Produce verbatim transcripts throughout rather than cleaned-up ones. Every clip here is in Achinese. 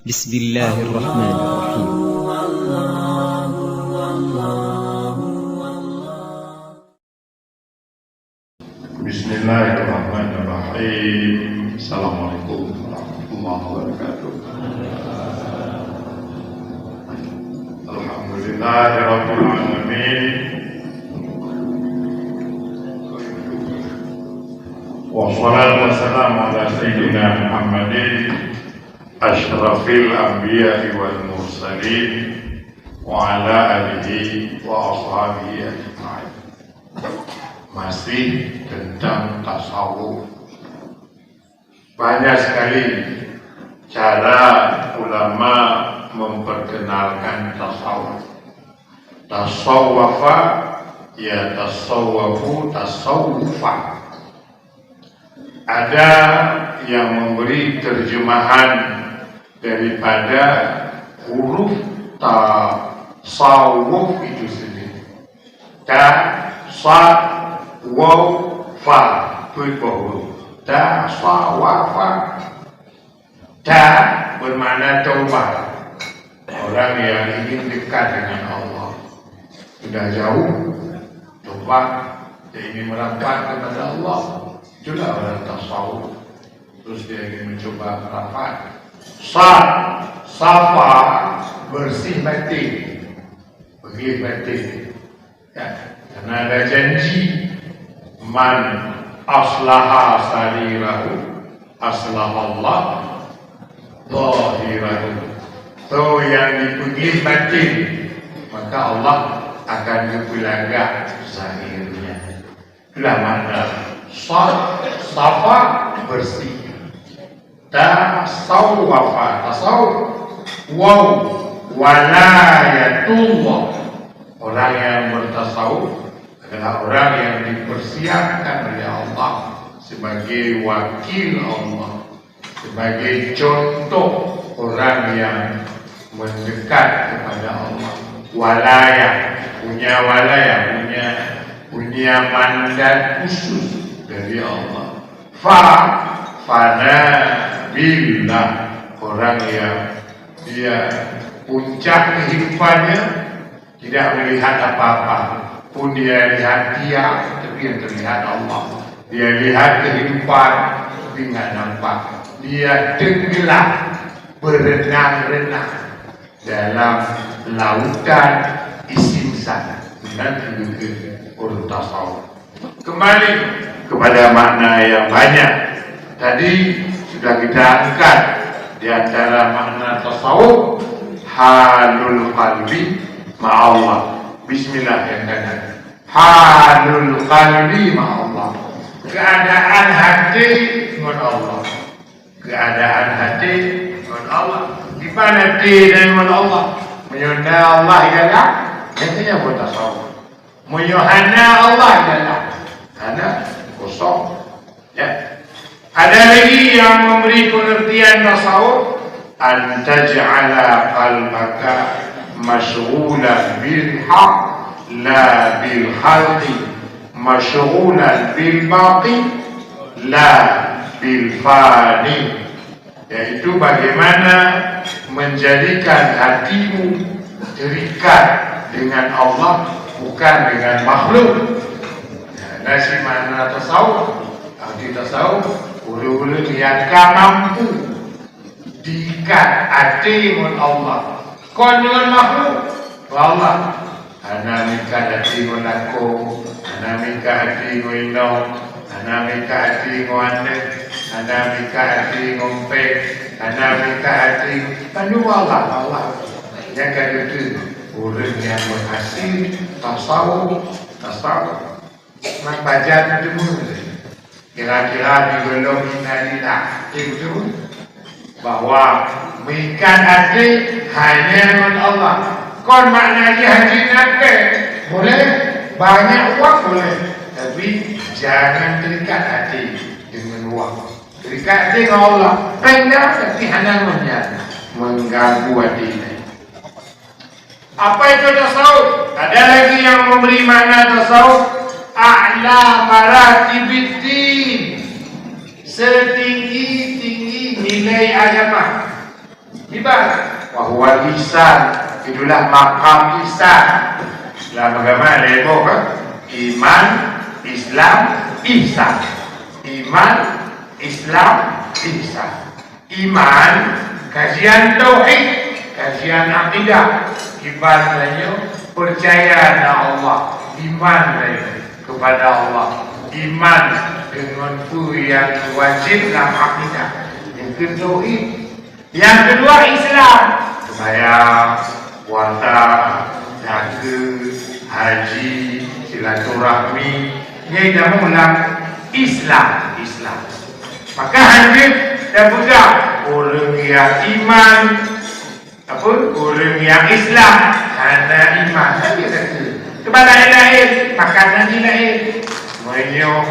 Bismillahirrahmanirrahim. Bismillahirrahmanirrahim. Assalamualaikum warahmatullahi wabarakatuh. Alhamdulillahirabbil alamin. Wassalatu wassalamu ala sayyidina Muhammadin asyrafil anbiya'i wal mursalin wa ala alihi wa ashabihi ajma'in. Masih tentang tasawuf. Banyak sekali cara ulama memperkenalkan tasawuf. Tasawwafa, ya tasawwafu tasawwufan. Ada yang memberi terjemahan daripada huruf tasawuf itu sendiri. Ta, sa, waw, fa, peuet boh huruf. Ta, sa, wa, fa. Ta bermakna taubat. Orang yang ingin dekat dengan Allah. Sudah jauh, taubat, dia ingin merapat kepada Allah. Itulah orang tasawuf. Terus dia ingin mencoba merapat. Sa, safa, bersih batin. Bersih batin. Ya, karena ada janji, "Man aslaha sarirahu, aslahallah zahirahu." So yang dipeugléh batin, maka Allah akan geupeulagak zahirnya. Itulah makna sa-, safa, bersih. Tasawwafa, tasawuf. Waw, walayatullah. Orang yang bertasawuf adalah orang yang dipersiapkan oleh Allah sebagai wakil Allah, sebagai contoh orang yang mendekat kepada Allah. Walaya, punya walaya, punya, punya mandat khusus dari Allah. Fa, fana billah, orang yang dia puncak kehidupannya tidak melihat apa-apa. Pun dia lihat dia, tapi yang terlihat Allah. Dia lihat kehidupan, tapi nggak nampak. Dia tenggelam, berenang-renang dalam lautan isim sana. Nanti mungkin urut tasawuf. Kembali kepada makna yang banyak. Tadi sudah kita angkat di antara makna tasawuf, halul qalbi ma'allah. Bismillah yang kanan. Halul qalbi ma'allah. Keadaan hati ngon Allah. Keadaan hati ngon Allah. Di mana hati ngon Allah? Meunyoe na Allah di dalam, hatinya bertasawuf. Meunyoe hana Allah di dalam, hana, kosong. Ya. Ada lagi yang memberi pengertian tasawuf, an taj'ala qalbaka masyghulan bil haq la bil khalqi, masyghulan bil baqi la bil fani. Yaitu bagaimana menjadikan hatimu terikat dengan Allah, bukan dengan makhluk. Nah, nasi makna tasawuf. Arti tasawuf, ureuëng-ureuëng nyang ka mampu diikat até ngon Allah. Kon ngon makhluk. Ngon Allah. Hana meuikat até ngon lakoe, hana meuikat até ngon inong, hana meuikat até ngon aneuk, hana meuikat até ngon péng, hana meuikat até, bandum Allah, Allah. Nyang ka geuteun ureuëng nyang meuhasé tasawuf, tasawuf. Ngon pajan na deungoe. Kira-kira di gohlom innalillah. Eh, beutôi. Bahwa meuikat até hanya ngon Allah. Kon makna jih hana péng. Boleh. Banyak uang boleh. Tapi jangan terikat até dengan uang. Terikat até ngon Allah. Péng dah, tapi hana ngon nyan. Mengganggu até. Apa itu tasawuf? Ada lagi yang memberi makna tasawuf, a'la maratibiddin, setinggi-tinggi nilai agama. Iman, wa huwal ihsan, itulah makam ihsan. Dalam agama ada lima, kan? Iman, Islam, ihsan. Iman, Islam, ihsan. Iman, kajian tauhid, kajian akidah. Iman tanyoe percaya na Allah, iman tanyoe kepada Allah. Iman deungon peue nyang wajéb lam akidah. Nyang keu tauhid, nyang keudua Islam, seumayang, puasa, zakeuet, haji, silaturahmi, nyang tamong lam Islam, Islam. Maka hana tapeugah ureuëng nyang iman, apa, ureuëng nyang Islam hana iman. Hana tapeugah. Keuba laén-laén, makanan laén. Meunyoe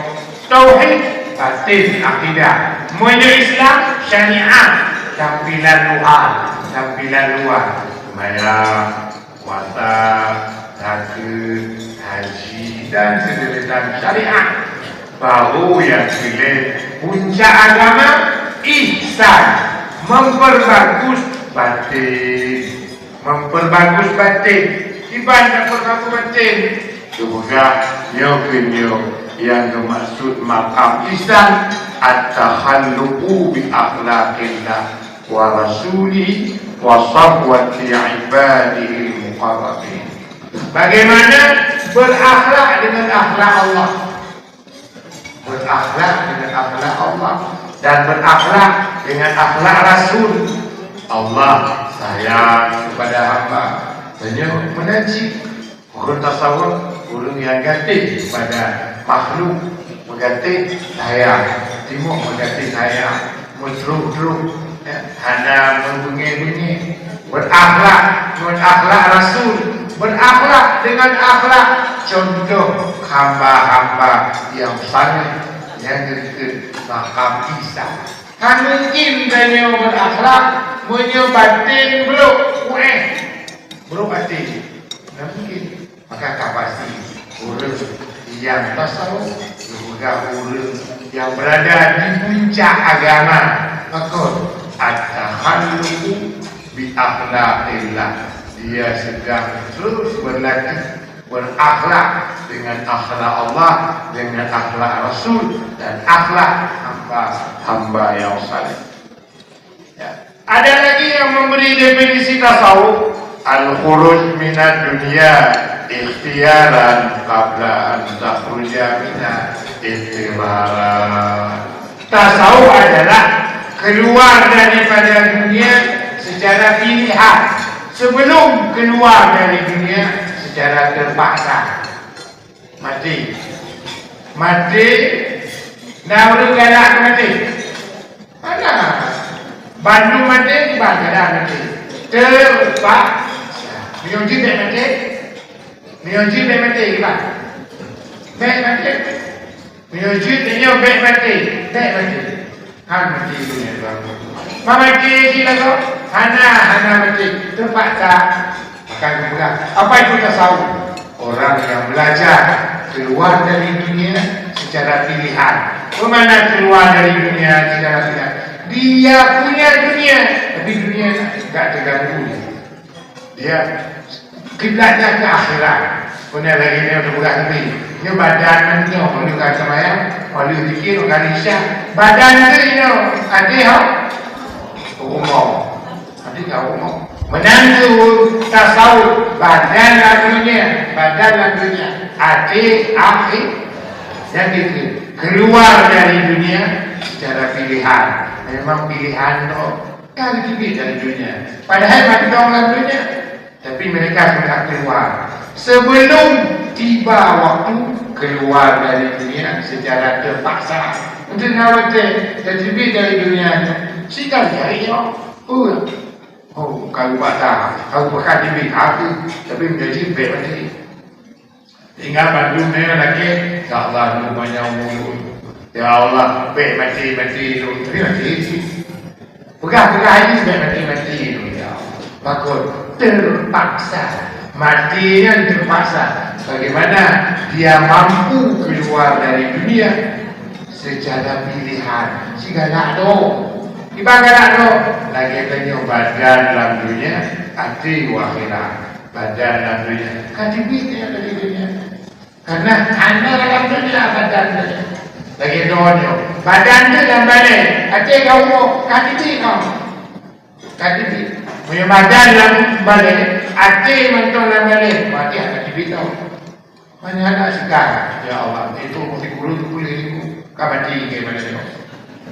tauhid, batin, akidah. Meunyoe Islam, syariat, tampilan luar, tampilan luar. Seumayang, puasa, zakeuet, haji, dan segala syariat. Baru nyang keu lhèe puncak agama, ihsan, memperbagus batin. Memperbagus batin. Kiban memperbagus batin? Geupeugah nyoe keuh nyoe nyang geumaksud maqam ihsan, at-takhalluqu bi akhlaqillah wa rasulihi wa safwati ibadihil muqarrabin. Bagaimana berakhlak dengan akhlak Allah? Berakhlak dengan akhlak Allah dan berakhlak dengan akhlak Rasul. Allah sayang kepada hamba, senyum mengaji. Ureuëng tasawuf, ureuëng nyang gatéh kepada makhluk, meugatéh sayang, timok meugatéh sayang, meutrok-trok, ya, hana meubeungéh-beungéh, berakhlak ngon akhlak Rasul, berakhlak dengan akhlak contoh hamba-hamba nyang saleh nyang geukheun makam ihsan. Hana mungkin tanyoe berakhlak meunyoe baten brok, kuéh, brok até. Hana mungkin. Maka ka pasti ureuëng nyang tasawuf geupeugah ureuëng nyang beurada di puncak agama. Pakon? At-takhalluqu bi akhlaqillah. Dia sedang terus berlatih berakhlak dengan akhlak Allah, dengan akhlak Rasul, dan akhlak hamba-hamba yang saleh. Ya. Ada lagi yang memberi definisi tasawuf, al-khuruj minad dunya ikhtiyaran qabla an takhruja minha idtirara. Tasawuf adalah keluar daripada dunia secara pilihan sebelum keluar dari dunia secara terpaksa. Maté. Maté, na ureuëng galak keu maté? Hana. Bandum maté, kiban galak maté. Teupaksa. Meunyoe jeuet bèk maté? Meunyoe jeuet bèk maté, kiban? Bèk maté. Meunyoe jeuet tanyoe bèk maté, bèk maté. Han maté dunia tu. Ma maté jih lagoe? Hana, hana maté. Teupaksa. Maka geupeugah, apa itu tasawuf? Orang yang belajar keluar dari dunia secara pilihan. Bagaimana keluar dari dunia secara pilihan? Dia punya dunia, tapi dunia tak terganggu dia. Dia kiblatnya ke akhirat. Kon lagèe nyoe teupeugah tadi. Nyoe badan nyoe, meunyoe ka seumayang, meunyoe zikir, meunyoe ka isya. Badan tu nyoe, até ho? Rumoh. Até ka rumoh. Meunan keuh tasawuf, badan lam dunia, badan lam dunia. Até akhi-, nyang keu-, keluar dari dunia secara pilihan. Memang pilihan tu ka geuteubiet dari dunia. Padahai mantong lam dunia. Tapi mereka sudah keluar. Sebelum tiba waktu keluar dari dunia secara terpaksa. Untuk na watèe tateubiet dari dunia nyoe, sikali hari nyoe. Oh, oh, karu patah, karu pakat teubiet, aku, tapi menjadi bèk maté. Tinggai bandum nyoe lakèe, ya Allah, lôn panyang umu lôn. Ya Allah, bèk maté-maté lôn. Tapi maté cit. Peugah-peugah lagèe bèk maté-maté lôn, ya Allah. Pakon? Terpaksa. Maté nyan terpaksa. Bagaimana dia mampu keluar dari dunia secara pilihan? Sigalak dong. Ibarat roh, lagèe tanyoe badan lam dunia, até u akhirat. Badan lam dunia, ka teubiet nyan dari dunia. Karena hana lam dunia badan tadi. Lagèe droeneuh, badan teuh lam balèe, até ka uroe, ka teubiet nyoe. Ka teubiet. Meunyoe badan lam balèe, até mantong lam balèe, berarti hana teubiet nyoe. Meunan hana sika, ya Allah, itu mesti guru tu boleh ilmu. Ka mati ke mana dia?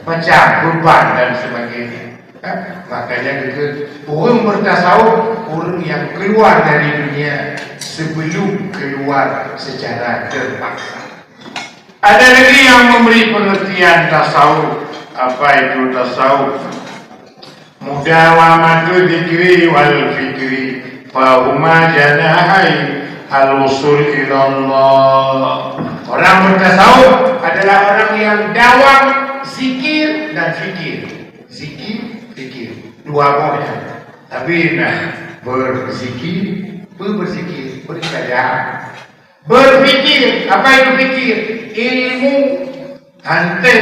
Macam kurban dan sebagainya. Ha? Makanya kata, orang bertasawuf, orang yang keluar dari dunia sebelum keluar secara terpaksa. Ada lagi yang memberi pengertian tasawuf. Apa itu tasawuf? Mudawamatu dzikri wal fikri fahuma janahai al-usul ilallah. Orang bertasawuf adalah orang yang dawam zikir dan fikir. Zikir, fikir. Dua boh nyan. Tapi nah, berzikir, berzikir, beribadah. Berfikir, apa itu fikir? Ilmu. Hantei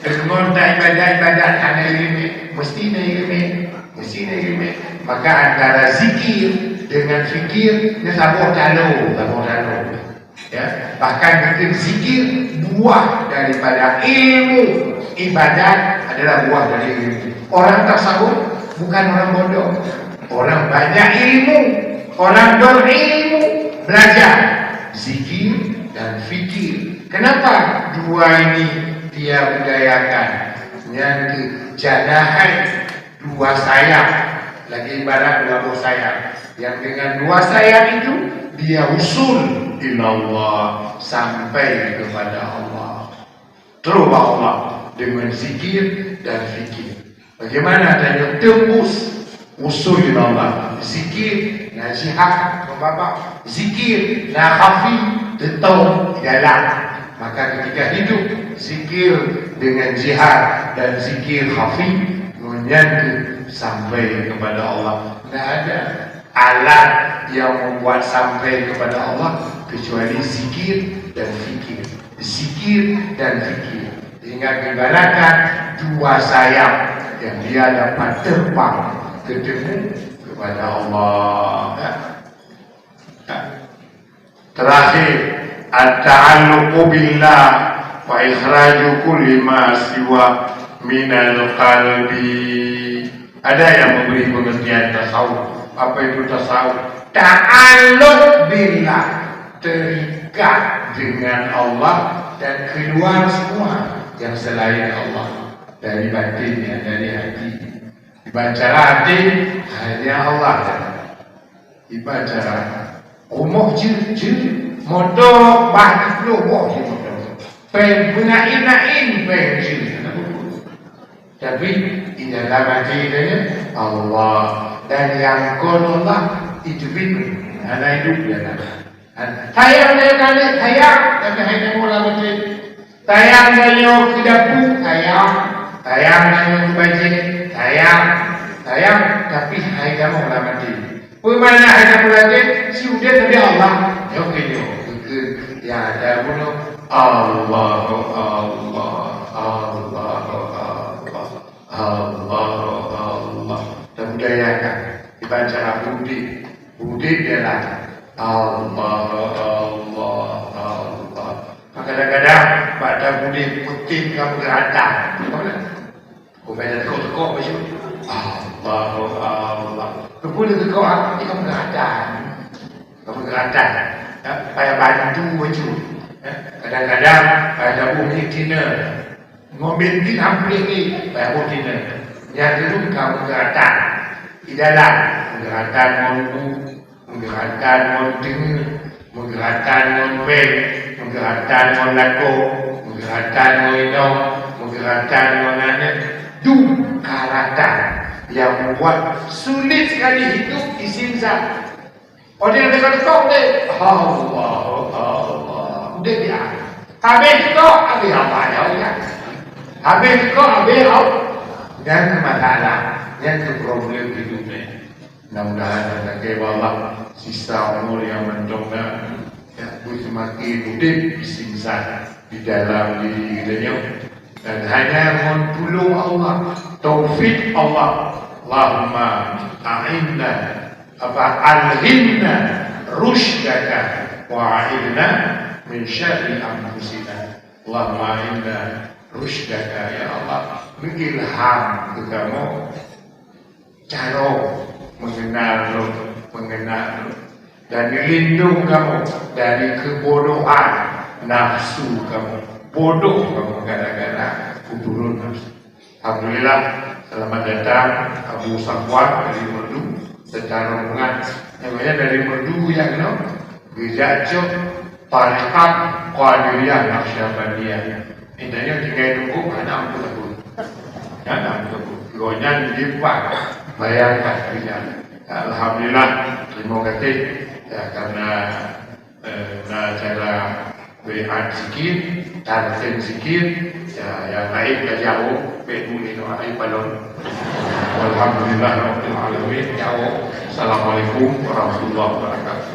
deungon ta ibadat-ibadat hana ileumèe, mesti na ileumèe, mesti na ileumèe. Maka antara zikir dengan fikir, na saboh taloe, saboh taloe. Ya, bahkan kata zikir buah daripada ilmu, ibadat adalah buah dari ilmu. Orang tasawuf bukan orang bodoh. Orang banyak ilmu, orang berilmu, belajar zikir dan fikir. Kenapa dua ini dia budayakan? Nyan keuh janahai, dua sayap, lagi ibarat dua boh sayap. Yang dengan dua sayap itu dia usul ilallah, sampai kepada Allah. Terus bak Allah dengan zikir dan fikir. Bagaimana tanyoe tembus usul di Allah? Zikir na jihar, babah. Zikir na khafi, teutong di dalam. Maka ketika hidup zikir dengan jihar dan zikir khafi, ngon nyan keuh sampai kepada Allah. Tidak ada alat yang membuat sampai kepada Allah kecuali zikir dan fikir. Zikir dan fikir. Sehingga ibaratkan dua sayap yang dia dapat terbang ketemu kepada Allah. Ya. Ya. Terakhir, at-ta'alluqu billah wa ikhraju kulli ma siwa minal qalbi. Ada yang memberi pengertian tasawuf. Apa itu tasawuf? Ta'alluq billah, terikat dengan Allah dan keluar semua yang selain Allah dari batinnya, dari hati. Ibarat cara hati, hanya Allah. Iban cara rumoh jeuet, jeuet, moto bah jiploh boh jeuet moto. Péng beunain-nain péng jeuet. Tapi di dalam hati dia Allah dan yang kon Allah itu bin hana hidup dia nak. Sayang dia kali sayang tapi hanya mula betul. Tayang tanyoe keu dapu, tayang. Tayang tanyoe keu bajée, tayang. Tayang, tapi hai kamoe lam até. Peue makna hai kamoe lam até? Si udeb Nabi Allah. Nyoe keu nyoe, keu, keu, ya, ada bunoe. Allah, Allah, Allah, Allah, Allah. Allah, Allah. Dan budaya kan, iban cara udeb. Udeb ialah Allah, Allah, Allah. Kadang-kadang bak tabu udeb putih ka meugeuratan. Bukan ada tekok-tekok baju. Allah, Allah. Kepala tekok ah, dia ka meugeuratan. Ka meugeuratan. Ya, payah bantu baju. Ya, kadang-kadang payah tabu minyak tiner. Ngon bintik hampéh lé, baru tina. Nyang keudua ka meugeuratan. Di dalam, meugeuratan ngon bu, meugeuratan ngon teungeut, meugeuratan ngon péng, meugeuratan ngon lakoe, meugeuratan ngon inong, meugeuratan ngon aneuk. Dua karatan yang membuat sulit sekali hidup isim zat. Óh lheueh ka teuka udeb, Allah, Allah, udeb dia. Habéh teuka, habéh Allah ya Allah. Habéh teuka, habéh Allah. Nyan keuh masalah, nyan keuh problem hidup ni. Mudah-mudahan lakée bak Allah sisa umur nyang mantong na, ya, beuseumaken udeb isim zat di dalam diri geutanyoe. Dan hanya ngon tulông Allah, taufik Allah. Allahumma a'inna, apa, alhimna rusydaka wa a'idna min syarri anfusina. Allahumma a'inna rusydaka, ya Allah, meuilham keu kamoe carông meungenal Lôn, meungenal Lôn, dan neulindong kamoe dari keubodohan nafsu kamoe. Bodoh kamoe gara-gara keuturot nafsu. Alhamdulillah, selamat datang Abu Safwan dari Merdu, secara rombongan. Nyang laén dari Merdu nyang keunoe geujak cok tarekat Qadiriyah Naqsyabandiyah. Intanyoe tinggai nunggu, hana ampôn-ampôn. Hana ampôn-ampôn. Gobnyan dipat, bayangkan gobnyan. Alhamdulillah, terima kasih. Ya, karena, eh, na acara bai'at zikir, talqin zikir, ya, yang lain ka jauh, baik bunyi doa, ayo balon. Alhamdulillah, Rabbil Alamin, jauh. Assalamualaikum warahmatullahi wabarakatuh.